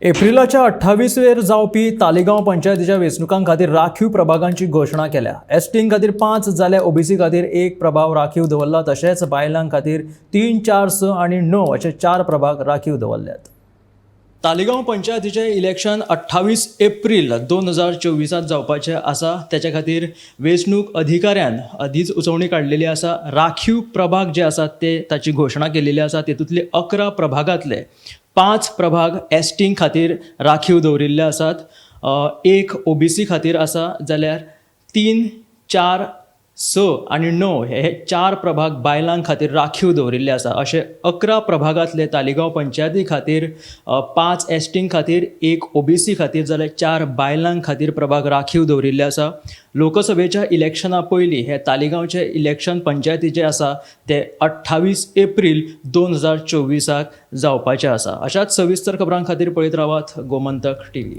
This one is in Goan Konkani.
एप्रिलाच्या 28वेर जावपी तालिगांव पंचायतीच्या वेंचणुकां खातीर राखीव प्रभागांची घोशणा केल्या. एसटीं खातीर 5 जाल्यार ओबीसी खातीर 1 प्रभाग राखीव दवरला. तशेंच बायलां खातीर 3, 4, 6 आनी 9 अशे 4 प्रभाग राखीव दवरल्यात. तालिगांव पंचायतीचें इलेक्शन 28 एप्रील 2024 जावपाचें आसा. तेच्या खातीर वेंचणूक अधिकाऱ्यान अधिसुचोवणी काडलेली आसा. राखीव प्रभाग जे आसात ते ताची घोशणा केलेली आसा. तेतूंतले 11 प्रभागांतले 5 प्रभाग एसटीं खातीर राखीव दवरिल्ले आसात, 1 ओबीसी खातीर आसा, जाल्यार 3, 4, 6 आनी 9 हे 4 प्रभाग बायलां खातीर राखीव दवरिल्ले आसा. अशे 11 प्रभागांतले तालिगांव पंचायती खातीर 5 एसटीं खातीर, 1 ओबीसी खातीर, जाल्यार 4 बायलां खातीर प्रभाग राखीव दवरिल्ले आसा. लोकसभेच्या इलेक्शना पयलीं हे तालिगांवचे इलेक्शन पंचायतीचे आसा ते 28 एप्रील 2024 जावपाचे आसा. अशाच सविस्तर खबरां खातीर पळयत रावात गोमंतक टीव्ही.